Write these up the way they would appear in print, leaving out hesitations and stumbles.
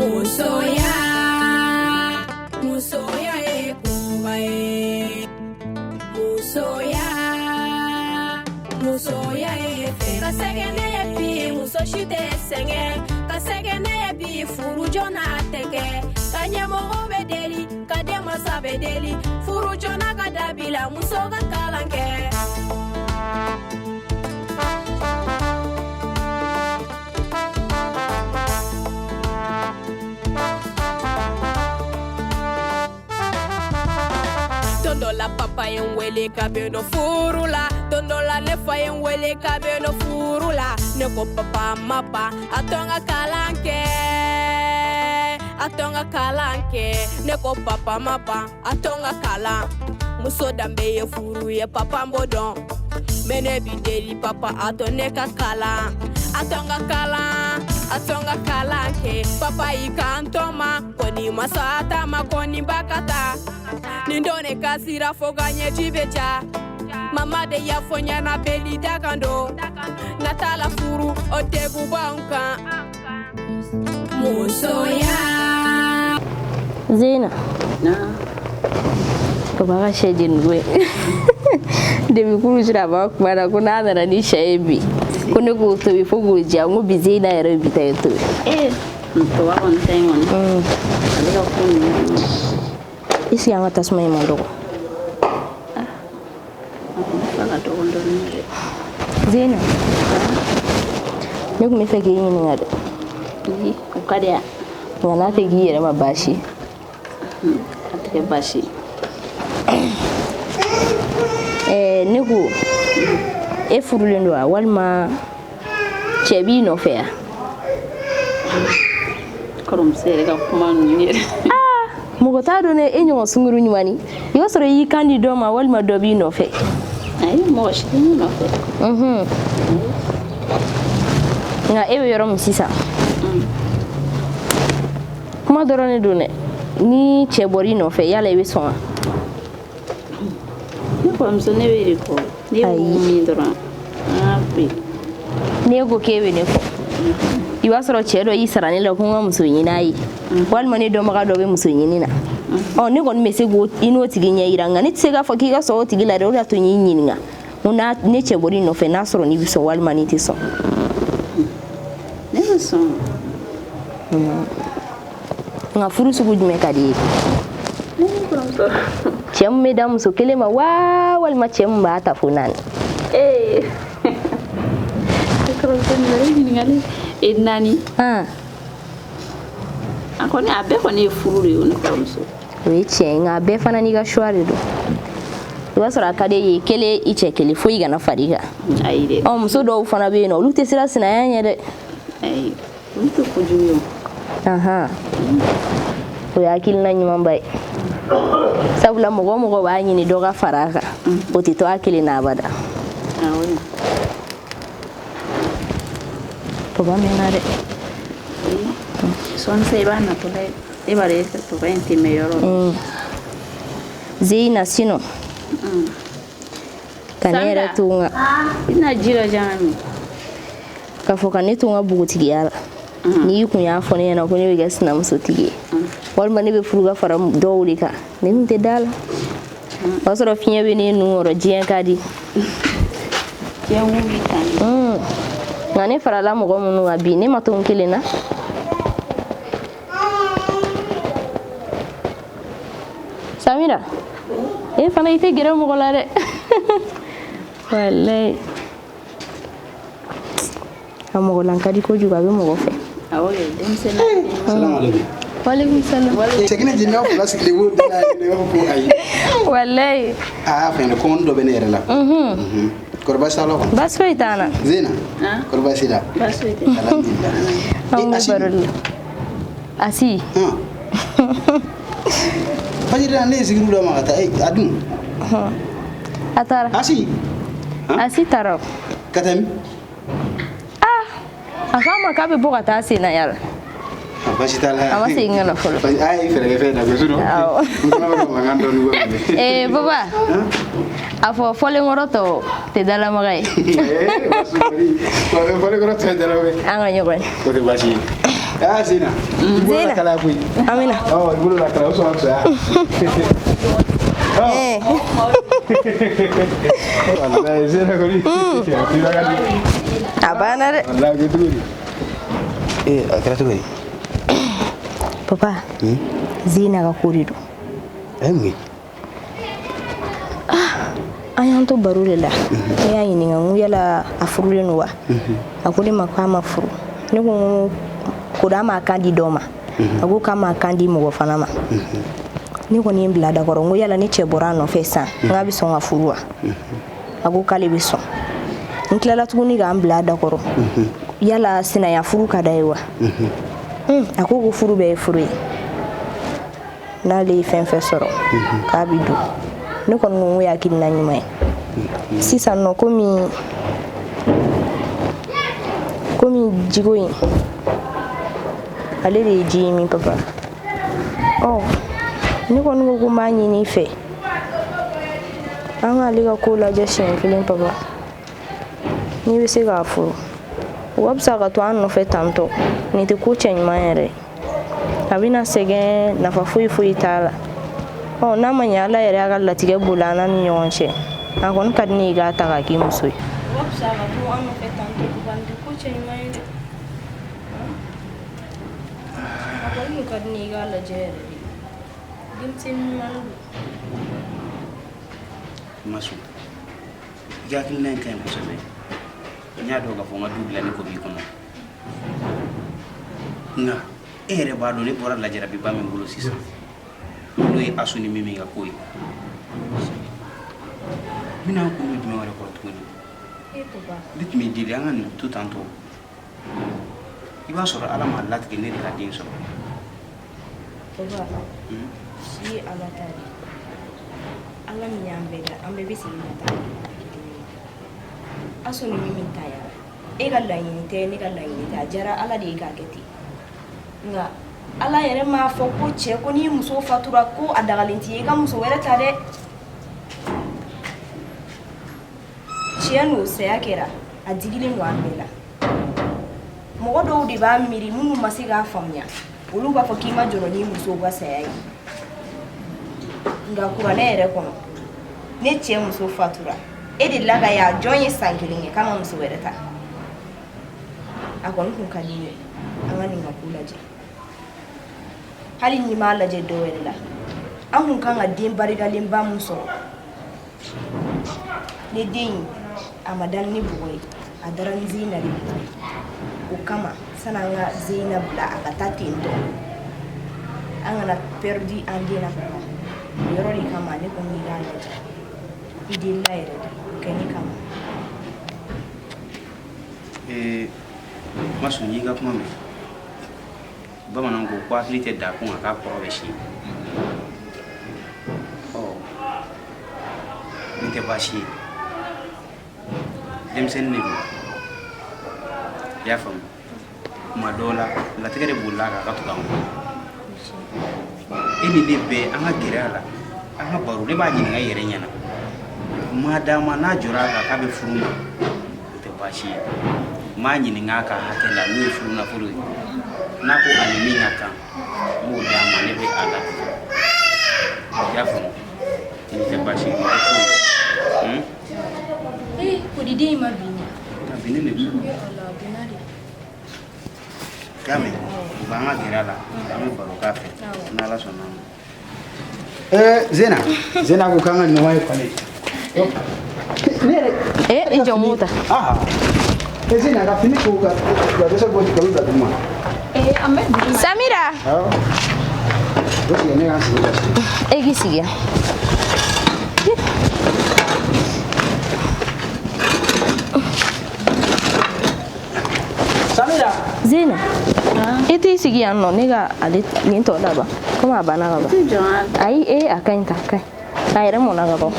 Musoya, musoya ye koba ye. Musoya, musoya ye fɛn. Ka sɛgɛn ne ye bi, muso si tɛ sɛgɛn. Ka sɛgɛn ne ye bi, furu joona tɛ kɛ. Ka ɲɛmɔgɔ bɛ deli, ka denmansa bɛ deli. Furu joona ka dabila, muso ka kalan kɛ. Don dɔ la papa ye n wele ka bɛ nɔ furu la. Don dɔ la ne fa ye n wele ka bɛ nɔ furu la. Ne ko papa ma ban, a to n ka kalan kɛ. A to n ka kalan kɛ. Ne ko papa ma ban, a to n ka kalan. Muso danbe ye furu ye, papa n b'o dɔn. Mais ne b'i deli papa, a to ne ka kalan. A to n ka kalan, a to n ka kalan kɛ. Papa y'i kanto ma, ko ni ma sɔn a ta ma, ko nin ba ka taa. Nin don ne kasira fo ka ɲɛji bɛ ja. Mama de y'a fɔ n ɲɛna beli da kan don. Nata la furu, o degun b'anw kan. Musoya. Zena. Papa ka sɛ jeni ko ye. Depuis kuru sira a b'a kuma na ko n'a nana ni sɛ ye bi ko ne k'o tobi fo k'o diya n ko bi Zena yɛrɛ bɛ bi ta ye tobi. Papa kɔni ta in kɔni. Ale ka ko ninnu. Est ce que an ka tasuma in man dɔgɔ? A kɔni fa ka dɔgɔ dɔɔnin dɛ. Zena. Ne tun bɛ fɛ k'i ɲininka dɛ. O ka di yan. Nka n'a tɛ k'i yɛrɛ ma baasi ye. A tɛ kɛ baasi ye. Ne ko e furulen don wa walima cɛ b'i nɔfɛ yan? Kɔrɔmuso yɛrɛ ka kuma ninnu yɛrɛ. Mɔgɔ t'a dɔn dɛ, e ɲɔgɔn sunkuru ɲumanni. I b'a sɔrɔ i y'i kan di dɔ ma walima dɔ b'i nɔfɛ. Ayi, mɔgɔ si tɛ ne nɔfɛ. Nka e bɛ yɔrɔ min sisan, kuma dɔrɔn de don dɛ. Ni cɛ bɔr'i nɔfɛ, yala i bɛ sɔn wa? Ne kɔrɔmuso, ne bɛ de kɔ. Ne Ayi. b'o min dɔrɔn. An ka bɛ. N'e ko k'e bɛ ne kɔ, i b'a sɔrɔ cɛ dɔ y'i sara ne la ko n ka muso ɲini a ye, walima ne dɔnbaga dɔ bɛ muso ɲini na. Ɔ ne kɔni bɛ se k'o i n'o tigi ɲɛ yira, nka ne tɛ se k'a fɔ k'i ka sɔn o tigi la dɛ. O de y'a to n y'i ɲininka n ko n'a ne cɛ bɔr'i nɔfɛ, n'a sɔrɔ n'i bɛ sɔn walima n'i tɛ sɔn. Ne bɛ sɔn. Nka furu sugu jumɛn ka di i ye? Ne kɔrɔmuso. Cɛ min bɛ da muso kelen ma wa walima cɛ min b'a ta fo naani? Ee. Ne kɔrɔmuso, nin yɛrɛ ɲininkali. E naani. A kɔni a bɛɛ kɔni ye furu de ye o, ne kɔrɔmuso. O ye tiɲɛ ye, nka a bɛɛ fana n'i ka choix de don. I b'a sɔrɔ a ka di e ye kelen, i cɛ kelen, foyi kana far'i kan. Ayi dɛ. Ɔ muso dɔw fana bɛ yen nɔ, olu tɛ siran sinaya ɲɛ dɛ. Ayi, olu tɛ kojugu ye o. O ye hakilina ɲumanba ye. Sabula mɔgɔ o mɔgɔ b'a ɲini dɔ ka fara a kan, o tɛ to a kelen na abada. Awɔ. Papa mɛnna dɛ. Sɔɔni sisan i b'a natɔ la ye. E b'a dɔn e papa in tɛ mɛn yɔrɔ la. Zeyina sinon. Ka ne yɛrɛ to n ka. I bɛna ji dɔ di yan min. K'a fɔ ka ne to n ka npogotigiya la. N'i kun y'a fɔ ne ɲɛna ko ne bɛ kɛ sinamusotigi ye, walima ne bɛ furu ka fara dɔw de kan, ne tun tɛ da la. O b'a sɔrɔ fiɲɛ bɛ ne nun kɔrɔ, diɲɛ ka di. Diɲɛ wuli tan. Nka ne farala mɔgɔ minnu kan bi, ne ma to n kelen na. Samira, e fana i tɛ gɛrɛ mɔgɔ la dɛ. Walayi. A mɔgɔlan ka di kojugu, a bɛ mɔgɔ fɛ. Awɔ kɛ, denmisɛnnin. Salamu alaikum. Waaleykum salam. Cɛ kelen jeni aw fila sigilen ko da la ne b'a fɔ ko ayi. Walayi. Aa fɛn kɔngɔni dɔ bɛ ne yɛrɛ la. Kɔrɔ baasi t'a la kɔni? Baasi foyi t'an na. Zena. Kɔrɔ baasi la? Baasi foyi tɛ. Alhamdulillah. Anw bɛ baro de la. Asi. Fajiri la ne ye sigiriw d'a ma ka taa, a dun? A taara. Asi. Asi taara. Ka taa min? A k'a ma k'a bɛ bɔ ka taa sen na yala. Baasi t'a la. A ma segin ka na fɔlɔ. A ye fɛɛrɛ kɛ fɛn na sinon. Awɔ. N fana bɛ ka mankan dɔɔni bɔ. Baba. A fɔ fɔlenkɔrɔ tɔ tɛ dalamaga ye. Fɔlenkɔrɔ tɔ tɛ dalamaga ye. An ka ɲɔgɔn ye. O tɛ baasi ye. Ah, Zena. I bolo la kalaya koyi. Amina. Ɔ, i bolo la kalaya, o sɔn ka fisaya. Eh. Walayi, Zena kɔni. A ka di. A banna dɛ. Walayi, a bɛ kɛ cogo di? Ee, a kɛra cogo di? Papa, Zena ka ko de don. A ye mun ye? An y'an to baro de la, ne y'a ɲininka n ko yala a furulen don wa? A ko ne ma k'a ma furu. Ne ko n ko ko d'a ma kan di dɔ ma. A ko k'a ma kan di mɔgɔ fana ma. Ne kɔni ye n bila dakɔrɔ, n ko yala ni cɛ bɔra a nɔfɛ sisan, n k'a bɛ sɔn ka furu wa? A ko k'ale bɛ sɔn. N tilala tuguni k'an bila a dakɔrɔ, yala sinaya furu ka d'a ye wa? A ko ko furu bɛɛ ye furu ye, n'ale ye fɛn fɛn sɔrɔ k'a bɛ don. Ne kɔni ko n ko ye hakilina ɲuman ye. Sisan nɔ, komi jiko in, ale de ye ji in min, papa. Ɔ, ne kɔni ko ko n b'a ɲini i fɛ, an k'ale ka ko lajɛ siɲɛ kelen, papa. N'i bɛ se k'a furu, o ka fisa ka to an nɔfɛ tantɔ. Nin tɛ ko cɛ ɲuman yɛrɛ ye, a bɛna sɛgɛn, nafa foyi foyi t'a la. Ɔ, n'a ma ɲɛ Ala yɛrɛ y'a ka latigɛ boli an n'a ni ɲɔgɔn cɛ, a kɔni ka di ne ye i k'a ta k'a k'i muso ye. O ka fisa ka to an nɔfɛ tantɔ, papa. Nin tɛ ko cɛ ɲuman ye dɛ. A kɔni tun ka di ne ye i k'a lajɛ yɛrɛ de, denmisɛnnin ɲuman don. Ma sɔn. I ka hakilina in ka ɲi kosɛbɛ. N y'a dɔn k'a fɔ n ka du dilanni ko b'i kɔnɔ, nka e yɛrɛ b'a dɔn ne bɔra lajarabiba min bolo sisan, n'o ye Asu ni Mimi ka ko ye. N bɛna n kun don jumɛn wɛrɛ kɔrɔ tuguni? E papa. Ne tun bɛ deli, an ka nin to tantɔ. I b'a sɔrɔ Ala m'a latigɛ ne de ka den sɔrɔ. Papa, si ye Ala ta de ye. Ala min y'an bɛɛ da, an bɛɛ bɛ segin ka taa. Asu ni Mimi tanyara, e ka laɲini tɛ, ne ka laɲini tɛ, a diyara Ala de ye k'a kɛ ten. Nka Ala yɛrɛ m'a fɔ ko cɛ, ko n'i muso fatura, ko a dagalen t'i ye i ka muso wɛrɛ ta dɛ. Tiɲɛ n'o, saya kɛra, a digilen don an bɛɛ la. Mɔgɔ dɔw de b'a miiri, minnu ma se k'a faamuya, olu b'a fɔ k'i ma jɔrɔ n'i musow ka saya ye. Nka kuranɛ yɛrɛ kɔnɔ, ne cɛ muso fatura, e de la ka y'a jɔn ye san kelen kɛ k'a ma muso wɛrɛ ta? A kɔni kun ka di n ye an ka nin ka ko lajɛ, hali n'i m'a lajɛ dɔ wɛrɛ la. An kun kan ka den barikalenba mun sɔrɔ, ne den in, a ma da ni bɔgɔ ye, a dara ni Zeyina de bɔgɔ ye. O kama, sani an ka Zeyina bila a ka taa ten tɔ, an kana perdu an den na, papa. O yɔrɔ de kama ne ko k'i k'a lajɛ. I delila yɛrɛ de, o kɛ ne kama. Ee, ma sɔn, n y'i ka kuma mɛn. Bamananw ko ko hakili tɛ da kun kan k'a kɔrɔ bɛ si. Ɔ, nin tɛ baasi ye, denmisɛnnin de don, i y'a faamu. Kuma dɔw la, latigɛ de bolila a kan ka tugu an kɔ. E ni ne bɛɛ, an ka gɛrɛ a la, an ka baro. Ne b'a ɲininka i yɛrɛ ɲɛna, madama n'a jɔra a kan k'a bɛ furu ma, o tɛ baasi ye. N b'a ɲininka a ka hakɛ la, n'o ye furu nafolo ye. N'a ko a ni min ka kan, n b'o d'a ma. Ne bɛ a la, i y'a faamu. Nin tɛ baasi ye, nin tɛ foyi ye. Ee, ko di, den in ma bin de? A binnen de don. Ala, a binna de. K'a mɛn, u b'an ka gɛrɛ a la, an bɛ baro k'a fɛ n'Ala sɔnna a ma. Zena, Zena ko k'an ka ɲɔgɔn ye kɔni. Ne yɛrɛ. Eh, i jɔ, m'o ta. Ah. Zena ka fini ko ka dɛsɛ bɔ kalo bila duguma. Ee, an bɛ dugu ma. Samira. Awɔ. O tigɛ, ne k'an sigi ka sigi. E k'i sigi yan. Samira. Zena, i t'i sigi yan nɔ, ne ka ale nin tɔ laban komi a banna ka ban. Jɔ an. Ayi, ee, a ka ɲi tan, a ka ɲi, a yɛrɛ mɔnna ka ban.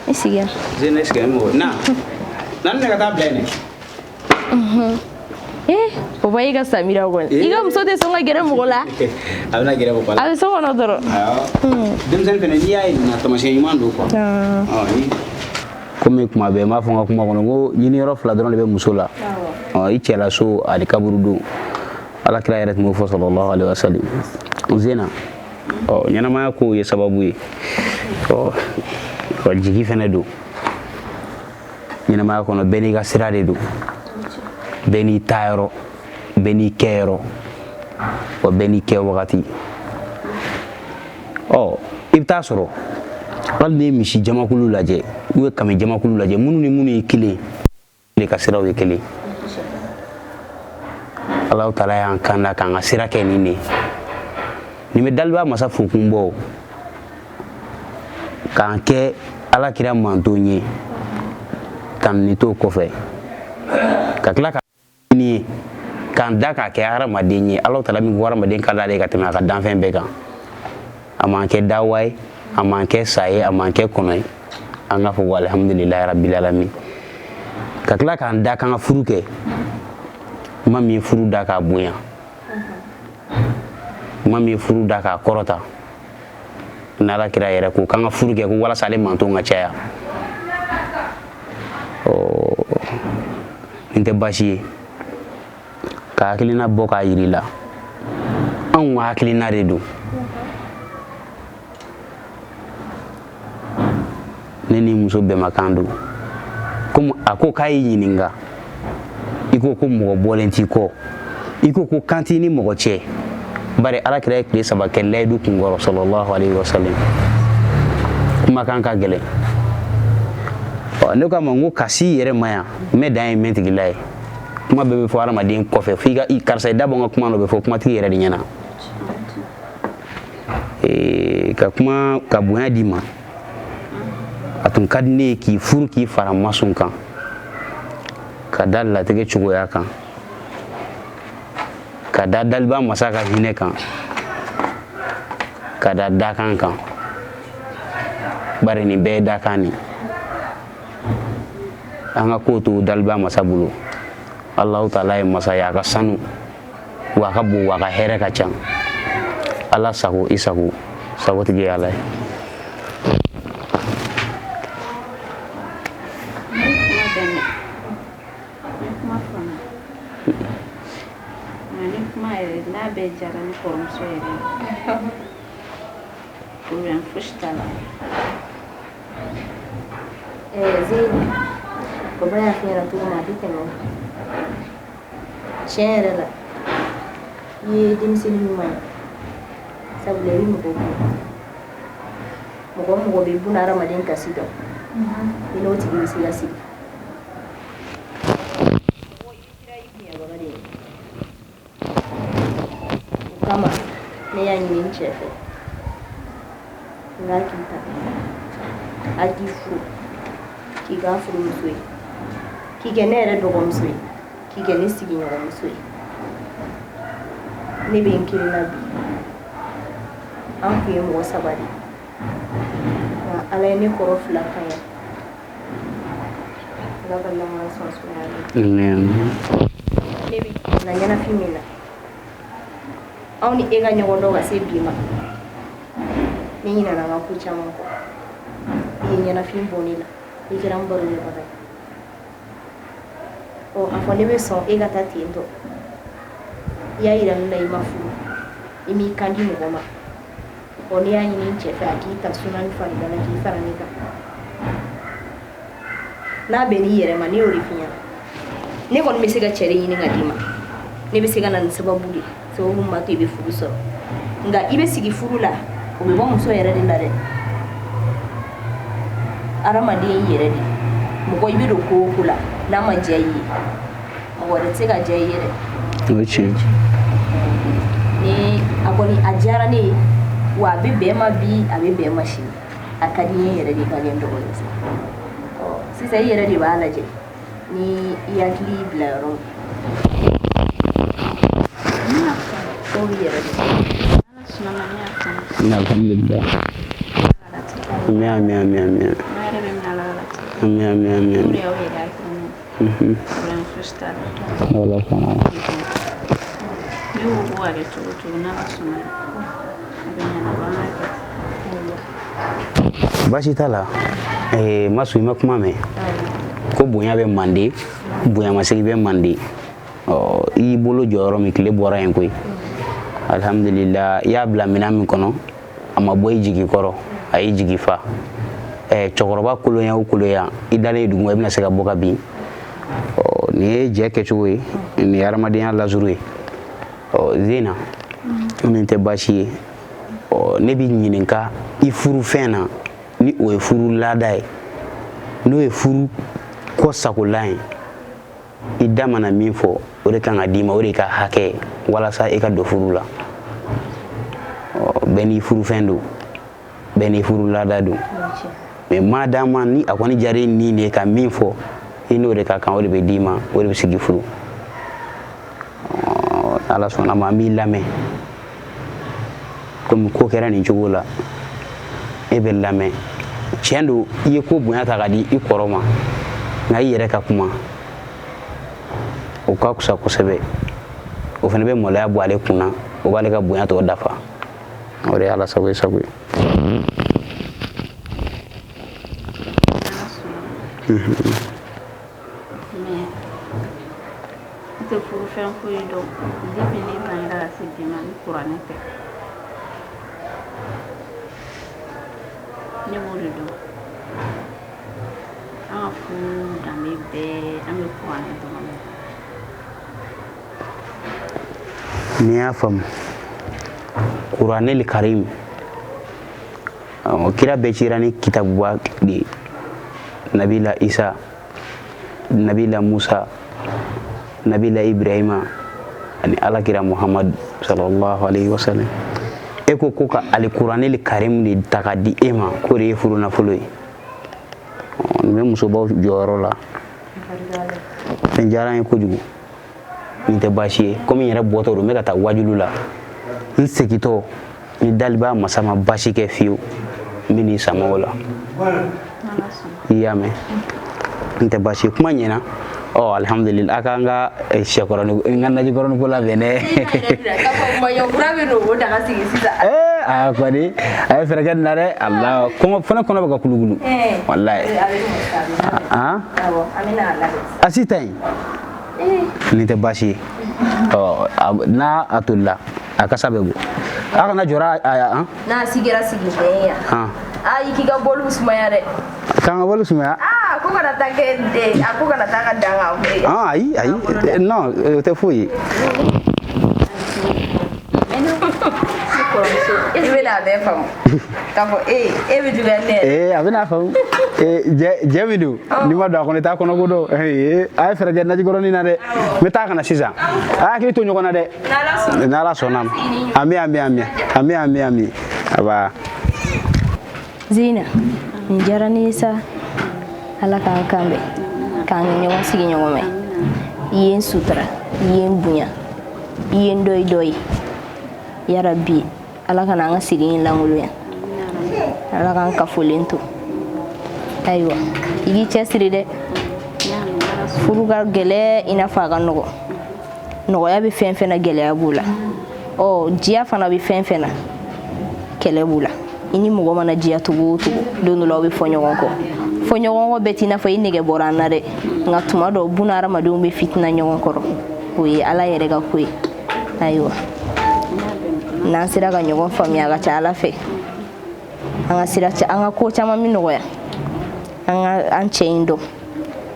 I sigi yan. Zena, est-ce que mɔgɔ na? Na ne ka taa bila yen dɛ. Ee, papa, e ka Samira kɔni, i ka muso tɛ sɔn ka gɛrɛ mɔgɔ la. A bɛna gɛrɛ mɔgɔ la. A bɛ so kɔnɔ dɔrɔn. Awɔ. Denmisɛnnin fɛnɛ, n'i y'a ye nin na, taamasiyɛn ɲuman don quoi. Ɔ, ni komi kuma bɛɛ n b'a fɔ n ka kuma kɔnɔ ko ɲiniyɔrɔ fila dɔrɔn de bɛ muso la. Ɔ, i cɛlaso ani kaburudon. Ala kira yɛrɛ tun b'o fɔ sallallahu alaihi wasallam. Zena, ɔ ɲɛnamaya kow ye sababu ye, ɔ wa jigi fɛnɛ don. Ɲɛnamaya kɔnɔ bɛɛ n'i ka sira de don, bɛɛ n'i taayɔrɔ, bɛɛ n'i kɛyɔrɔ, wa bɛɛ n'i kɛ wagati. Ɔ i bɛ taa sɔrɔ hali n'i ye misi jamakulu lajɛ ou ye kami jamakulu lajɛ, minnu ni minnu ye kelen de ka siraw ye kelen. Alahu taala y'an kanda k'an ka sira kɛ nin de ye. Nin bɛ daliba masa fokun bɔ k'an kɛ ala kira manton ye, tanuni t'o kɔfɛ, ka tila ka ye k'an da k'a kɛ hadamaden ye. Alahu taala min ko hadamaden ka d'ale ye ka tɛmɛ a ka danfɛn bɛɛ kan, a m'an kɛ dawa ye, a m'an kɛ sa ye, a m'an kɛ kɔnɔ ye. An k'a fɔ ko alihamudulilayi rabil alamin. Ka tila k'an da k'an ka furu kɛ, ma min ye furu da k'a bonya, ma min ye furu da k'a kɔrɔta, n'ala kira yɛrɛ ko k'an ka furu kɛ ko walasa ale manton ka caya. Ɔ nin tɛ baasi ye ka hakilina bɔ k'a yir'i la. Anw ka hakilina de don. Ne ni muso bɛnmakan don. Komi a ko k'a y'i ɲininka, i ko ko mɔgɔ bɔlen t'i kɔ, i ko ko kan t'i ni mɔgɔ cɛ, bari ala kira ye tile 3 kɛ layidu kunkɔrɔ sallallahu alaihi wasallam. Kumakan ka gɛlɛn. Ɔ ne k'a ma n ko ka s'i yɛrɛ ma yan, mɛ dan ye mɛn tigila ye. Kuma bɛɛ bɛ fɔ hadamaden kɔfɛ, f'i ka karisa i da bɔ n ka kuma na, o bɛ fɔ kumatigi yɛrɛ de ɲɛna. Ka kuma ka bonya d'i ma, a tun ka di ne ye k'i furu k'i fara masun kan, ka da latigɛ cogoya kan, ka da daliba masa ka hinɛ kan, ka da dakan kan, bari nin bɛɛ ye dakan de. An ka ko to daliba masa bolo. Alahu taala ye masa ye, a ka sanu wa a ka bon wa a ka hɛrɛ ka ca. Ala sago i sago, sagotigi ye Ala ye. Kuma yɛrɛ n'a bɛɛ diyara ne kɔrɔmuso yɛrɛ ye, problème fosi t'a la. Zeyini, baba y'a f'i ɲɛna cogo min a tɛ tɛmɛ o kan. Tiɲɛ yɛrɛ la, i ye denmisɛnnin ɲuman ye, sabula i bɛ mɔgɔ bonya. Mɔgɔ o mɔgɔ bɛ buna hadamaden kasi dɔn, i n'o tigi bɛ se ka sigi. Mɔgɔ i bɛ siran i bonyabaga de ɲɛ. O kama ne y'a ɲini n cɛ fɛ, n k'a k'i ta, a k'i furu, k'i k'a furumuso ye, k'i kɛ ne yɛrɛ dɔgɔmuso ye, k'i kɛ ne sigiɲɔgɔnmuso ye. Ne bɛ n kelen na bi, an tun ye mɔgɔ 3 de ye, nka Ala ye ne kɔrɔ 2 kan yan. Ala ka lamara sɔn sumaya la. Ne bɛ na ɲɛnafin min na, anw ni e ka ɲɔgɔn dɔn ka se bi ma, ne ɲinɛna n ka ko caman kɔ. I ye ɲɛnafin bɔ ne la, i kɛra n barokɛbaga ye. Ɔ a fɔ ne bɛ sɔn e ka taa ten tɔ. I y'a yira ne la i ma furu, i m'i kan di mɔgɔ ma. Ɔ ne y'a ɲini n cɛ fɛ a k'i ta suna ni farida la k'i fara ne kan. N'a bɛnn'i yɛrɛ ma, ne y'o de f'i ɲɛna. Ne kɔni bɛ se ka cɛ de ɲini ka d'i ma, ne bɛ se ka na ni sababu de ye, sababu min b'a to i bɛ furu sɔrɔ. Nka i bɛ sigi furu la, o bɛ bɔ muso yɛrɛ de la dɛ. Hadamaden y'i yɛrɛ de ye. Mɔgɔ i bɛ don ko o ko la, n'a ma diya i ye, mɔgɔ wɛrɛ tɛ se ka diya i ye dɛ. O ye tiɲɛ. Ni a kɔni a diyara ne ye, wa a bɛ bɛn ma bi, a bɛ bɛn ma sini. A ka di n ye yɛrɛ de ka kɛ n dɔgɔnin ye. Ɔ sisan i yɛrɛ de b'a lajɛ ni i hakili y'i bila yɔrɔ min. Ko b'i yɛrɛ de. Alhamdulillah. Amin amin amin amin. Amin amin amin amin. Ala sɔnna. Ne ko ko a kɛ cogo cogo, n'Ala sɔnna a bɛ ɲɛnabɔ, an k'a kɛ ten. Baasi t'a la. Masu, i ma kuma mɛn ko bonya bɛ mande, bonyamasegin bɛ mande. Ɔ i y'i bolo jɔ yɔrɔ min, tile bɔra yen koyi. Alhamdulillah, i y'a bila minɛn min kɔnɔ, a ma bɔ i jigi kɔrɔ, a y'i jigi fa. Cɛkɔrɔba kolonya o kolonya, i dalen duguma, i bɛna se ka bɔ ka bin. Ɔ nin ye jɛ kɛcogo ye, nin ye hadamadenya lasuru ye. Ɔ Zena, nin tɛ baasi ye. Ɔ ne b'i ɲininka i furu fɛn na, ni o ye furu laada ye, n'o ye furu kɔ sagolan ye, i da mana min fɔ, o de kan ka d'i ma, o de ka hakɛ walasa i ka don furu la. Bɛɛ n'i furufɛn don, bɛɛ n'i furu laada don, mais madama ni a kɔni diyara i ni de ye ka min fɔ, i n'o de ka kan, o de bɛ d'i ma, o de bɛ sigi furu. Ala sɔnna ma, an b'i lamɛn. Komi ko kɛra nin cogo la, e bɛ lamɛn. Tiɲɛ don, i ye ko bonya ta ka di i kɔrɔ ma, nka i yɛrɛ ka kuma, o ka fisa kosɛbɛ. O fana bɛ maloya bɔ ale kun na, o b'ale ka bonya tɔ dafa. O de ye Ala sago ye, sago ye. Mais n tɛ furufɛn foyi dɔn depuis ne bangera ka se bi ma ni kuranɛ tɛ. Ne b'o de dɔn. An ka furu danbe bɛɛ, an bɛ kuranɛ dɔrɔn de. N'i y'a faamu, kuranɛ karim, kira bɛɛ cira ni kitabuba de ye. Nabila Isa, nabila Musa, nabila Ibrahima ani alakira Muhammad sallallahu alaihi wasallam. E ko ko ka alikuranɛ karim de ta ka di e ma, k'o de ye furu nafolo ye. Nin bɛ musobaw jɔyɔrɔ la. Nin diyara n ye kojugu. Nin tɛ baasi ye. Komi n yɛrɛ bɔtɔ don, n bɛ ka taa wajulu la, n segintɔ, ni daliba masa ma baasi kɛ fiyewu, n bɛ n'i sama o la. I y'a mɛn, n tɛ baasi ye, kuma ɲɛna. Ɔ alhamdulillah, a k'an ka sɛkɔrɔni, n ka najikɔrɔni ko labɛn dɛ. A kɔni a ye fɛɛrɛ kɛ nin na dɛ. Allah, kɔngɔ fana kɔnɔ bɛ ka kulukulu walayi. A si ta yen, nin tɛ baasi ye. Ɔ n'a a tolila, a kasa bɛ bɔ, a kana jɔrɔ a. N'a sigira sigilen yan, a i k'i ka bɔliw sumaya dɛ. K'an ka bɔliw sumaya? Aa, ko kana taa kɛ, a ko kana taa ka dan kan. Ayi ayi, non, o tɛ foyi ye. I bɛna a bɛɛ faamu k'a fɔ e bɛ juguya ne yɛrɛ. Ee, a bɛna faamu. Jɛ min don, n'i ma don a kɔnɔ, i t'a kɔnɔ ko dɔn. A ye fɛɛrɛ kɛ najikɔrɔnin na dɛ. N bɛ taa ka na sisan. A y'a hakili to ɲɔgɔn na dɛ. N'Ala sɔnna ma. Ami ami ami ami ami ami. Aba. Zina, nin diyara ne ye sa. Ala k'an kan bɛn, k'an kɛ ɲɔgɔn sigi ɲɔgɔn mɛn. I ye n sutura, i ye n bonya, i ye n dɔ i dɔ ye. Yarabi, Ala kana an ka sigi in lankolonya. Ala k'an kafolen to. Ayiwa, i k'i cɛsiri dɛ. Furu ka gɛlɛn i n'a fɔ a ka nɔgɔn. Nɔgɔya bɛ fɛn fɛn na, gɛlɛya b'o la. Ɔ diya fana bɛ fɛn fɛn na, kɛlɛ b'o la. I ni mɔgɔ mana diya cogo o cogo, don dɔ la aw bɛ fɔ ɲɔgɔn kɔ. Fɔ ɲɔgɔn kɔ bɛɛ t'i n'a fɔ i nege bɔra an na dɛ. Nka tuma dɔw buna hadamadenw bɛ fitina ɲɔgɔn kɔrɔ. O ye Ala yɛrɛ ka ko ye. Ayiwa, n'an sera ka ɲɔgɔn faamuya, a ka ca Ala fɛ, an ka sira, an ka ko caman bɛ nɔgɔya. An ka an cɛ in dɔn.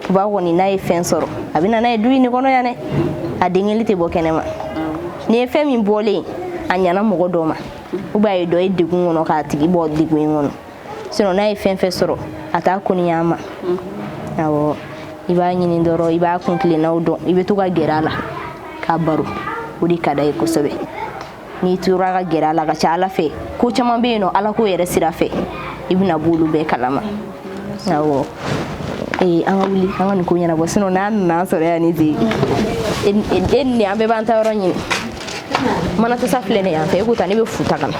Ba kɔni n'a ye fɛn sɔrɔ, a bɛ na n'a ye du in kɔnɔ yan dɛ. A denkɛli tɛ bɔ kɛnɛma. N'i ye fɛn min bɔlen, a ɲɛna mɔgɔ dɔ ma, ou bien a ye dɔ ye degun kɔnɔ k'a tigi bɔ degun in kɔnɔ. Sinon n'a ye fɛn fɛn sɔrɔ, a t'a koniya a ma. Awɔ, i b'a ɲini dɔrɔn, i b'a kun tilennaw dɔn, i bɛ to ka gɛrɛ a la k'a baro. O de ka d'a ye kosɛbɛ. N'i tora ka gɛrɛ a la, ka ca Ala fɛ, ko caman bɛ yen nɔ, Ala ko yɛrɛ sira fɛ, i bɛna b'olu bɛɛ kalama. Awɔ, ee, an ka wuli, an ka nin ko ɲɛnabɔ, sinon n'a nana an sɔrɔ yan ni ten, e ni an bɛɛ b'an ta yɔrɔ ɲini. Mana tasa filɛ nin yan fɛ, e ko ta, ne bɛ fu ta ka na.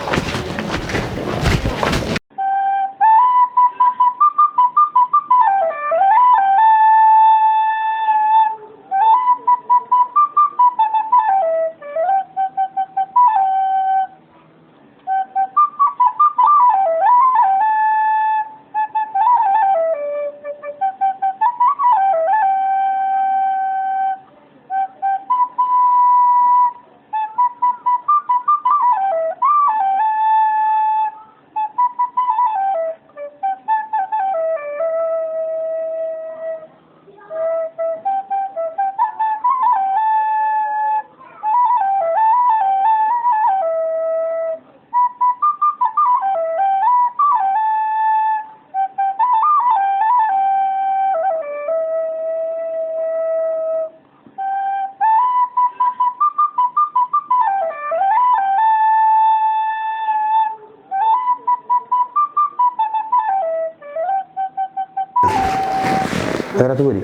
Kɛra cogo di?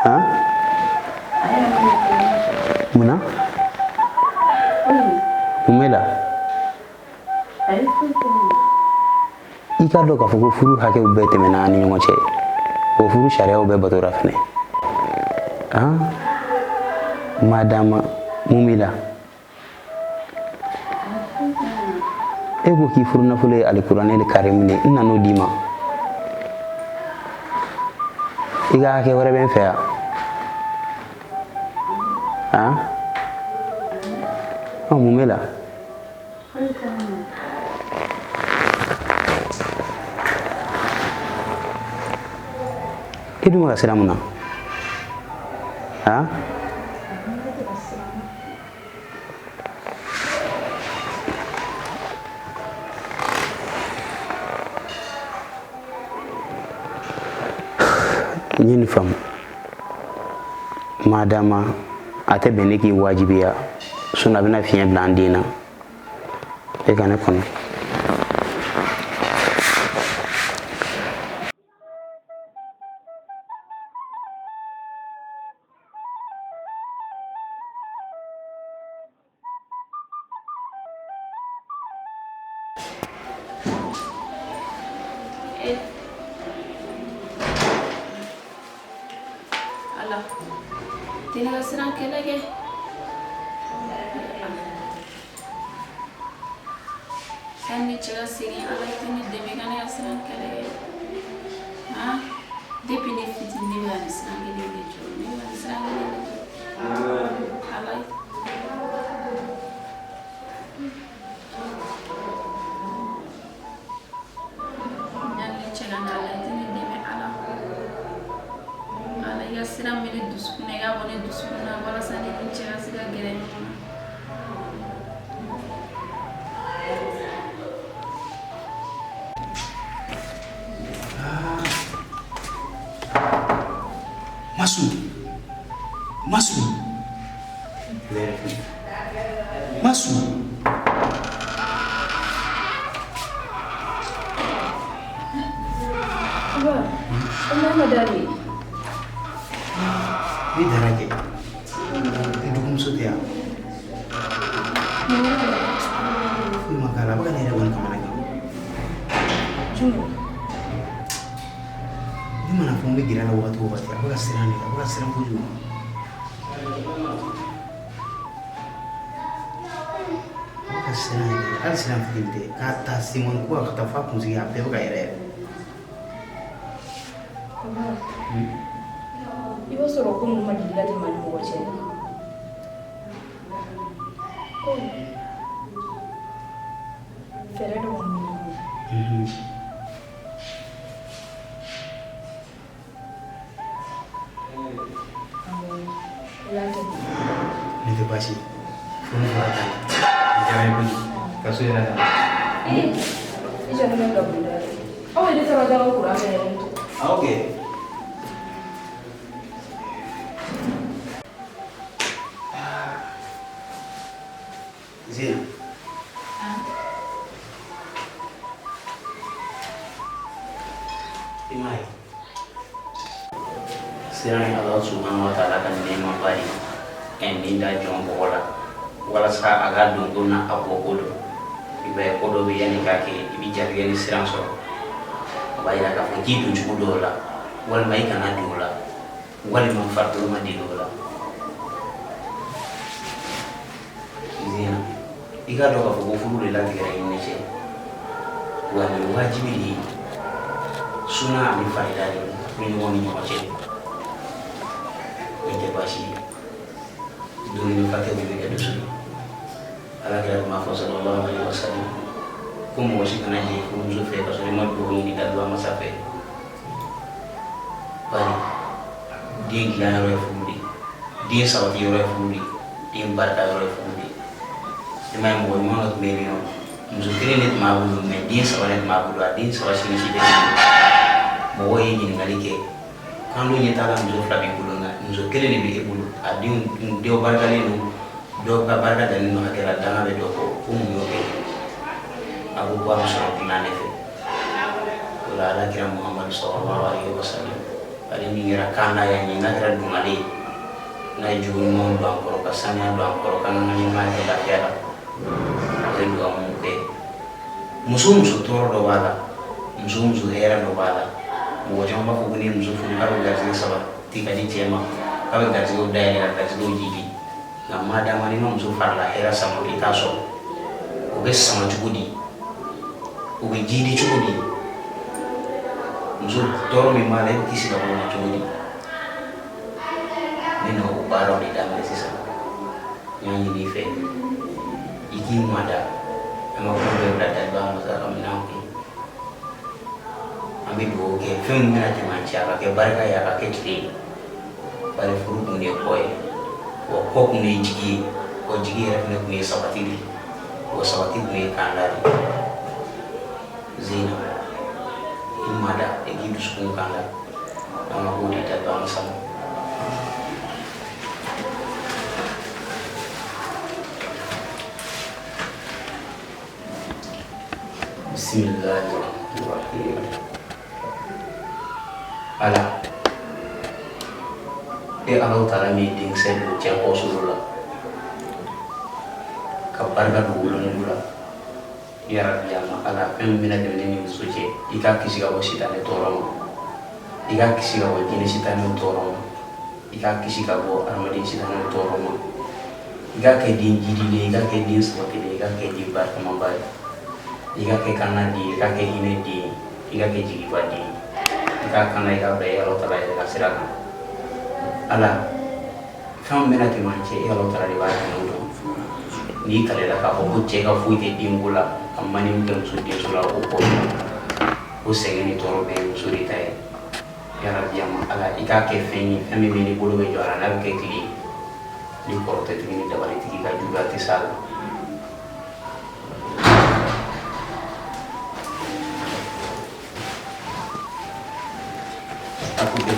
Han? Mun na? Mun b'e la? I k'a dɔn k'a fɔ ko furu hakɛw bɛɛ tɛmɛna an ni ɲɔgɔn cɛ. O furu sariyaw bɛɛ batora fɛnɛ. Han? Madama, mun b'i la? E ko k'i furu nafolo ye alikuranɛ karimu de ye, n nan'o d'i ma. I ka hakɛ wɛrɛ bɛ n fɛ yan? Han? Ɔ, mun b'e la? E dun bɛ ka siran mun na? Han? N ye nin faamu. Madama a tɛ bɛn ne k'i wajibiya, sinɔn a bɛna fiɲɛ bila an den na. E ka ne kɔnɔ. Ala tɛ ne ka siran kɛlɛ kɛ. Sani ne cɛ ka segin, Ala tɛ ne dɛmɛ ka ne ka siran kɛlɛ kɛ. Han, depuis ne fitinin ne bɛ ka nin siran kelen de jɔ, ne bɛ ka nin siran kelen de jɔ. Ala yanni ne cɛ ka na, Ala tɛ ne dɛmɛ. Ala, Ala, i ka siran bɛ ne dusukun na, i k'a bɔ ne dusukun na walasa ne ni n cɛ ka se ka gɛrɛ ɲɔgɔn na. Masu. Masu. Masu. Ba, o ma dali. Ne dara kɛ. I dɔgɔmuso tɛ yan. Foyi ma k'a la, a bɛ ka ne yɛrɛ kɔni kamana gan. Ne mana fɔ n bɛ gɛrɛ a la wagati o wagati, a bɛ ka siran de, a bɛ ka siran kojugu. A bɛ ka siran yɛrɛ, hali siran fitinin tɛ, k'a ta senkɔni ko ka taa f'a kunsigi, a bɛɛ bɛ ka yɛrɛ yɛrɛ. I b'a sɔrɔ ko ninnu ma deli ka tɛmɛ ni mɔgɔ cɛ. Fɛɛrɛ dɔ kɔni bɛ ne bolo. Awɔ, i b'a kɛ. Ne tɛ baasi ye. Fo ne fara t'a la. A diyara n ye kojugu. Ka so yɛrɛ ta. Ee, i jɔ ne bɛ bila bulonda la. Aw yɛrɛ taara da ka kuran fɛnɛ to. Ah, ok. Zena. I m'a ye. Siran ye Ala subahana wa taala ka nɛɛmaba ye ka nin da jɔn bɔgɔ la walasa a ka don ko n'a a bɔ ko dɔn. I b'a ye ko dɔ bɛ yanni k'a kɛ i bɛ jatigɛ ni siran sɔrɔ. O b'a yira k'a fɔ k'i don cogo dɔw la walima i kana don o la walima farikolo ma deli o la. Zena, i k'a dɔn k'a fɔ ko furu de latigɛra i ni ne cɛ. Wa nin ye wajibi de ye. Suna ani farida de bɛ ɲɔgɔn ni ɲɔgɔn cɛ. Nin tɛ baasi ye. Dumuni fa tɛ bɛ kɛ dusu ye. Ala kira tun b'a fɔ sallallahu alaihi wa sallam ko mɔgɔ si kana jɛ furumuso fɛ ka sɔrɔ i ma dugawu ɲini ka don a masa fɛ. Bari den dilan yɔrɔ ye furu de ye, den sabati yɔrɔ ye furu de ye, den barika yɔrɔ ye furu de ye. I m'a ye mɔgɔ ɲuman dɔ tun bɛ yen nɔ, muso kelen de tun b'a bolo mɛ den saba de tun b'a bolo, a den saba si ni si tɛ kelen ye. Mɔgɔw ye ɲininkali kɛ k'an dun ɲɛ t'a la muso fila b'i bolo nka muso kelen de bɛ e bolo, a denw dɔw barikalen don, dɔw ka barika dannen don hakɛ la, danga bɛ dɔ kɔ, ko mun y'o kɛ? A ko a bɛ sɔrɔ dilan de fɛ. O O la Ala kira Muhamadu sallallahu alaihi wasallam, ale min kɛra kanda y'an ye, n'a kɛra dungale ye, n'a ye jogo ɲumanw don an kɔrɔ, ka saniya don an kɔrɔ, k'an ka ɲɛnamaya kɛ lafiya la, a bɛ dugawu mun kɛ. Muso muso tɔɔrɔ dɔ b'a la, muso muso hɛrɛ dɔ b'a la. Mɔgɔ caman b'a fɔ ko n'i ye muso furu k'a bɛ garisɛgɛ sabati ka di cɛ ma, k'a bɛ garisɛgɛw dayɛlɛ ka garisɛgɛw jidi. Nka madama n'i ma muso farila hɛrɛ sama, i t'a sɔrɔ. O bɛ sama cogo di? O bɛ jidi cogo di? Muso tɔɔrɔ min b'a la, e bɛ kisi ka bɔ o ma cogo di? Ne na o baaraw de daminɛ sisan. N y'a ɲini i fɛ i k'i mada, an ka ko bɛɛ bila daliba masa ka minɛn kun. An bɛ dugawu kɛ fɛn min bɛna tɛmɛ an cɛ, a ka kɛ barika ye, a ka kɛ tile ye. Bari furu kun de ye kɔ ye, wa kɔ kun de ye jigi ye, wa jigi yɛrɛ fana kun ye sabati de ye, wa sabati kun ye kanda de ye. Zena, i mada, i k'i dusukun kanda, an ka ko de daliba masa ma. Bismillahirrahmanirrahim. Ala, e Alahu taala min ye denkisɛ don cɛ kɔsolo la ka barika don wolonugu la, yarabi ya ma Ala, fɛn min bɛna tɛmɛ ne ni muso cɛ, i k'a kisi ka bɔ sitanɛ tɔɔrɔ ma, i k'a kisi ka bɔ jinɛ sitanɛw tɔɔrɔ ma, i k'a kisi ka bɔ adamaden sitanɛw tɔɔrɔ ma, i k'a kɛ den jidilen ye, i k'a kɛ den sabatilen ye, i k'a kɛ den barikamaba ye, i k'a kɛ kana den ye, i k'a kɛ hinɛ den ye, i k'a kɛ jigiba den ye, i k'a kana, i k'a bila i Alahu taala yɛrɛ ka sira kan. Ala, fɛn min bɛna tɛmɛ an cɛ, e Alahu taala de b'a tɛmɛ dɔn. N'i kalela k'a fɔ ko cɛ ka foyi tɛ denko la, ka mani min kɛ muso denso la, o kɔ o sɛgɛn ni tɔɔrɔ bɛɛ ye muso de ta ye. Yarabi ya ma Ala, i k'a kɛ fɛn ye, fɛn min bɛ n'i bolo bɛ jɔ a la, n'a bɛ kɛ tile ye, ni kɔrɔtɛtigi ni dabalitigi ka juguya tɛ s'a la. A ko bɛɛ.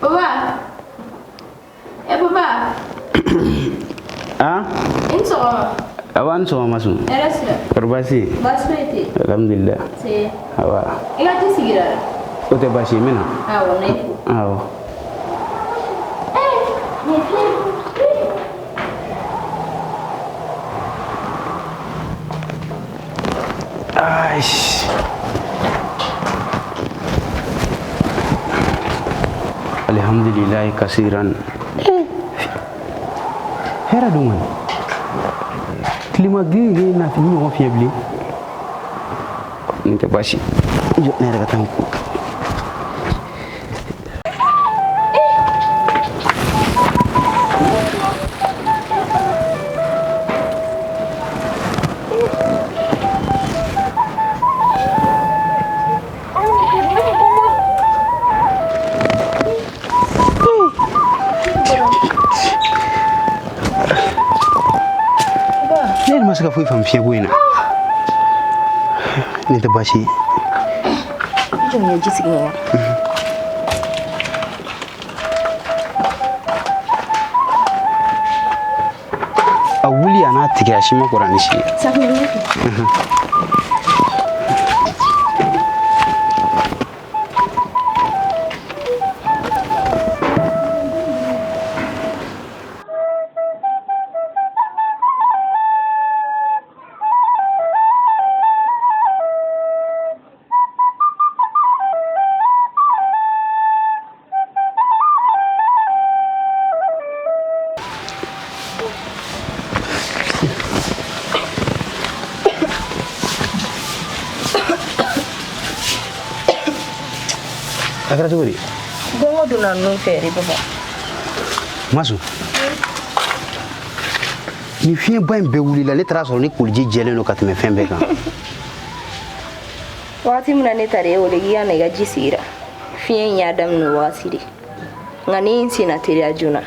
Papa. Eh papa. Ah? I ni sɔgɔma. Awa, ni sɔgɔma sun. Hɛrɛ sira. Kɔri baasi ye? Baasi foyi tɛ yen. Alhamdulillah. Se. Awa. I ka ji sigira dɛ. O tɛ baasi ye, n bɛ na. Awɔ, ne fo. Awɔ. Eh, nin filɛ. Billahi kasiran. Hɛrɛ don kɔni. Tilema gere na ni ɲɔgɔn fiɲɛ bilen. Nin tɛ baasi. Jɔ ne yɛrɛ ka taa n ko. Ne yɛrɛ ma se ka foyi faamu fiɲɛko in na. Nin tɛ baasi ye. I jɔ n ye ji sigi ɲɛ. A wuli a n'a tigɛ a si ma kɔrɔ ni si ye. A kɛra cogo di? Gɔngɔ donna nun fɛ de papa. Masu. Ni fiɲɛba in bɛɛ wulila ne taara sɔrɔ ni koliji jɛlen don ka tɛmɛ fɛn bɛɛ kan. Wagati min na ne taara e wele k'i ka na i ka ji sigira. Fiɲɛ in y'a daminɛ o wagati de. Nka ne ye n senna teliya joona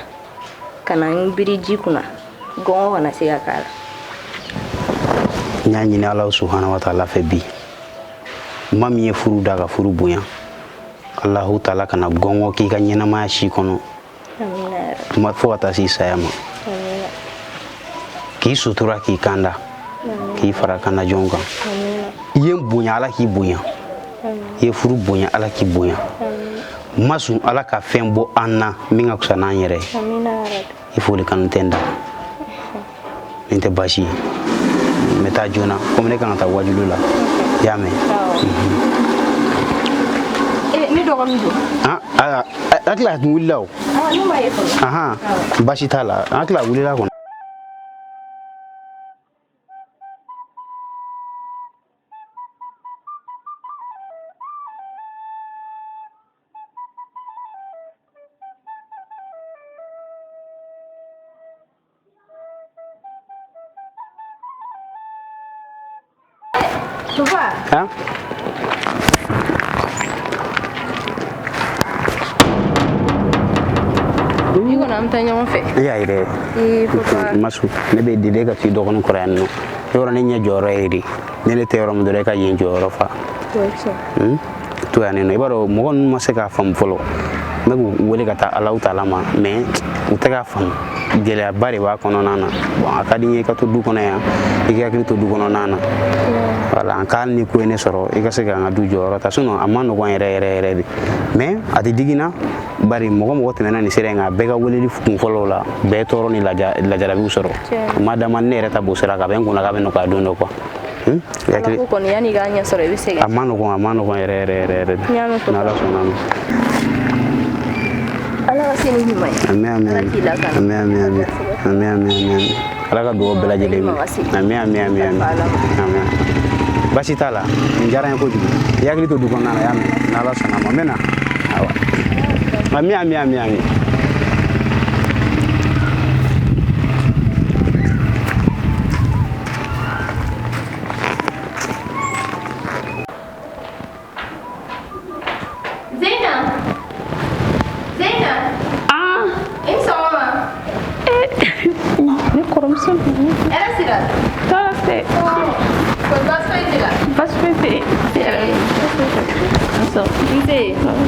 ka na n biri ji kunna gɔngɔ kana se ka k'a la. N y'a ɲini Ala subahana wa taala fɛ bi. Maa min ye furu da ka furu bonya. Alahu taala kana gɔngɔ k'i ka ɲɛnamaya si kɔnɔ. Amina yarabi. Kuma fo ka taa se saya ma. Amina. K'i sutura k'i kanda. K'i fara kanda jɔn kan. Amina. I ye n bonya Ala k'i bonya. I ye furu bonya Ala k'i bonya. Masu Ala ka fɛn bɔ an na min ka fisa n'an yɛrɛ ye. Amina yarabi. I foli kanu tɛ n da. Nin tɛ baasi ye. N bɛ taa joona komi ne kan ka taa wajulu la. I y'a mɛn? Awɔ. Ne dɔgɔnin don. Ah, hakili a tun wulila o. Ah, ne ma ye fɔlɔ. Ahan, baasi t'a la. An hakili a wulila kɔni. Papa. Han? I kɔni an bɛ taa ɲɔgɔn fɛ. I y'a ye dɛ. Ee papa. Masu, ne bɛ deli ka t'i dɔgɔnin kɔrɔ yan nɔ. Yɔrɔ ne ɲɛ jɔyɔrɔ ye de. Ne ne tɛ yɔrɔ min dɔrɔn e ka yen jɔyɔrɔ fa. O ye tiɲɛ. To yan nɔ i b'a dɔn mɔgɔ ninnu ma se k'a faamu fɔlɔ. N bɛ k'u wele ka taa Alahu taala ma mais u tɛ k'a faamu. Gɛlɛyaba de b'a kɔnɔna na. Bon a ka di n ye i ka to du kɔnɔ yan i k'i hakili to du kɔnɔna na. Voilà en cas ni ko ye ne sɔrɔ i ka se ka n ka du jɔyɔrɔ ta sinon a ma nɔgɔn yɛrɛ yɛrɛ yɛrɛ de. Mais a tɛ digi n na bari mɔgɔ mɔgɔ tɛmɛna nin sira in kan a bɛɛ ka weleli kun fɔlɔw la bɛɛ tɔɔrɔ ni lajarabiw sɔrɔ. Ma dama ne yɛrɛ ta b'o sira kan a bɛ n kunna k'a bɛ nɔgɔya don dɔ quoi. Ala ko kɔni yanni i k'a ɲɛ sɔrɔ i bɛ sɛgɛn. A ma nɔgɔn a ma nɔgɔn yɛrɛ yɛrɛ yɛrɛ yɛrɛ. N y'a mɛn papa. N'Ala sɔnna ma. Ala ka se ni ɲuman ye. Ami ami Ala k'i lakana. ami ami ami ami ami ami Ala ka dugawu bɛɛ lajɛlen minɛ. Ami ami ami ami ami. Baasi t'a la nin diyara n ye kojugu. I hakili to du kɔnɔna na i y'a mɛn n'Ala sɔnna ma n bɛ na. Awa. Ami ami ami ami. Zena. Zena. Ah. I ni sɔgɔma. Ne kɔrɔmuso. Hɛrɛ sira. Tɔɔrɔ tɛ. Kɔni baasi foyi t'i la. Baasi foyi tɛ yen. Nse.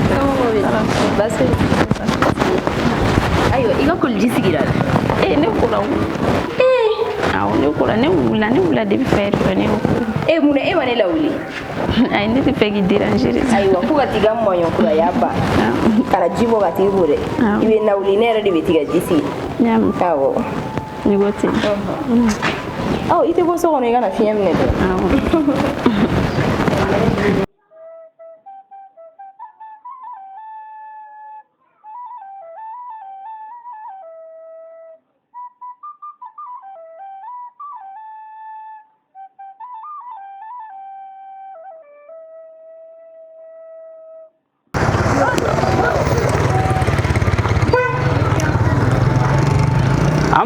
Somɔgɔw bɛ di? Baasi foyi tɛ. Ayiwa i ka koliji sigira. Ee ne kora o. Ee. Awɔ ne kora ne wulila depuis fayiri fɛ ne ko. Ee mun na e ma ne lawuli? Ayi ne tɛ fɛ k'i déranger de. Ayiwa fo ka t'i ka maɲɔ kuraya ban. Ka na ji bɔ ka t'i ko dɛ. I bɛ lawuli ne yɛrɛ de bɛ t'i ka ji sigi. N y'a mɛn. Awɔ. Ni ko ten. Ɔ i tɛ bɔ so kɔnɔ i ka na fiɲɛ minɛ dɛ. Awɔ.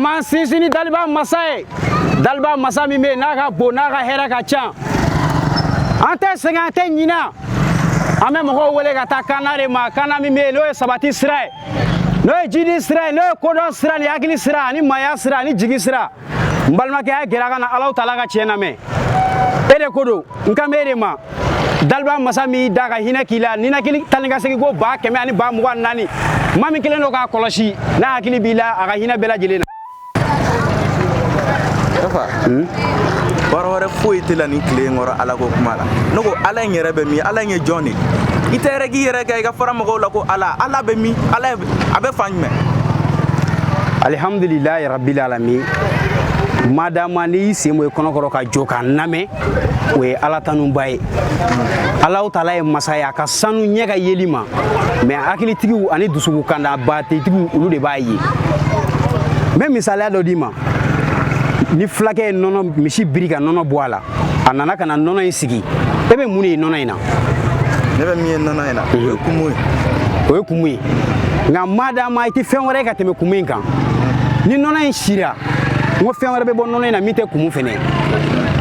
An b'an sinsin ni daliba masa ye, daliba masa min bɛ yen n'a ka bon, n'a ka hɛrɛ ka ca. An tɛ sɛgɛn, an tɛ ɲina. An bɛ mɔgɔw wele ka taa kanna de ma, kanna min bɛ yen n'o ye sabati sira ye, n'o ye jidi sira ye, n'o ye kodɔn sira ni hakili sira ani maaya sira ani jigi sira. N balimakɛ, a ye gɛrɛ a ka na Alahu taala ka tiɲɛ lamɛn. E de ko don, n kan bɛ e de ma. Daliba masa min y'i da ka hinɛ k'i la, ninakili taa ni ka segin ko 1440, maa min kɛlen don k'a kɔlɔsi, n'a hakili b'i la a ka hinɛ bɛɛ lajɛlen na. Fa, baara wɛrɛ foyi tɛ la nin tile in kɔrɔ ala ko kuma la. Ne ko ala in yɛrɛ bɛ min? Ala in ye jɔn de ye? I tɛ yɛrɛ k'i yɛrɛ kɛ i ka fara mɔgɔw la ko ala ala bɛ min? Ala a bɛ fan jumɛn? Alihamdulilayi rabbil alamin. Madama n'i y'i sen bɔ i kɔnɔ kɔrɔ ka jɔ k'a lamɛn, o ye ala tanuba ye. Alahu taala ye masa ye, a ka sanu ɲɛ ka yeli ma, mɛ hakilitigiw ani dusukunkandabatetigiw, olu de b'a ye. N bɛ misaliya dɔ d'i ma. Ni fulakɛ ye nɔnɔ misi biri ka nɔnɔ bɔ a la, a nana ka na nɔnɔ in sigi, e bɛ mun de ye nɔnɔ in na? Ne bɛ min ye nɔnɔ in na, o ye kumu ye. O ye kumu ye, nka madama i tɛ fɛn wɛrɛ ye ka tɛmɛ kumu in kan. Ni nɔnɔ in sira, n ko fɛn wɛrɛ bɛ bɔ nɔnɔ in na min tɛ kumu fɛnɛ,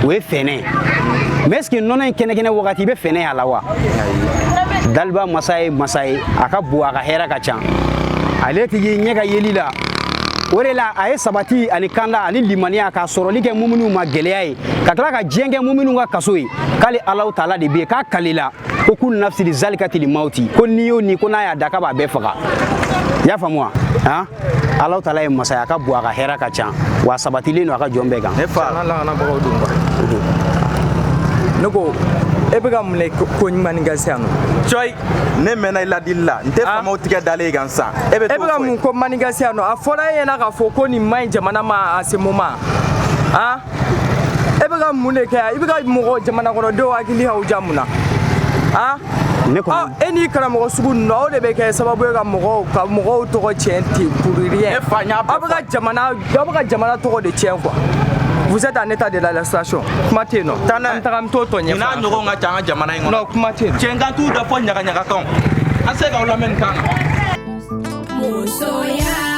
o ye fɛnɛ ye. Mais est ce que nɔnɔ in kɛnɛkɛnɛ wagati, i bɛ fɛnɛ y'a la wa? Daliba masa ye masa ye, a ka bon, a ka hɛrɛ ka ca. Ale tigi ɲɛ ka yeli la, o de la a ye sabati ani kanda ani limaniya k'a sɔrɔli kɛ muminuw ma gɛlɛya ye, ka tila ka diɲɛ kɛ muminuw ka kaso ye. K'ale Alahu taala de bɛ yen, k'a kalela ko kulu nafsili zalikatili mawuti, ko n'i y'o ni ko n'a y'a da k'a b'a bɛɛ faga. I y'a faamu wa? Han, Alahu taala ye masa ye, a ka bon, a ka hɛrɛ ka ca, wa a sabatilen don a ka jɔn bɛɛ kan. Ne fa, lakanabagaw don quoi. Ne ko e bɛ ka mun de ko ɲuman nin kɛ sisan nɔ? Cɔyi, ne mɛnna i ladili la, n tɛ faamaw tigɛ dalen i kan sisan. E bɛ E bɛ ka mun ko man kɛ sisan nɔ? A fɔra e ɲɛna k'a fɔ ko nin man ɲi jamana ma à ce moment. Han, e bɛ ka mun de kɛ yan? I bɛ ka mɔgɔ jamana kɔnɔdenw hakili hawuja mun na? Han? Ne kɔni E n'i karamɔgɔ sugu ninnu, aw de bɛ kɛ sababu ye ka mɔgɔw tɔgɔ tiɲɛ ten pour rien. Ne fa, n y'a bɛɛ Aw bɛ ka jamana, aw bɛ ka jamana tɔgɔ de tiɲɛ quoi. Vous êtes en état de l'arrestation. Kuma tɛ yen nɔ. Taa n'a ye. An bɛ taga, an bɛ t'o tɔ ɲɛfɔ. Nin n'a ɲɔgɔn ka ca an ka jamana in kɔnɔ. Non, kuma tɛ yen. Cɛnkan t'u da fɔ ɲagaɲagakanw. An se k'aw lamɛn nin kan na. Musoya.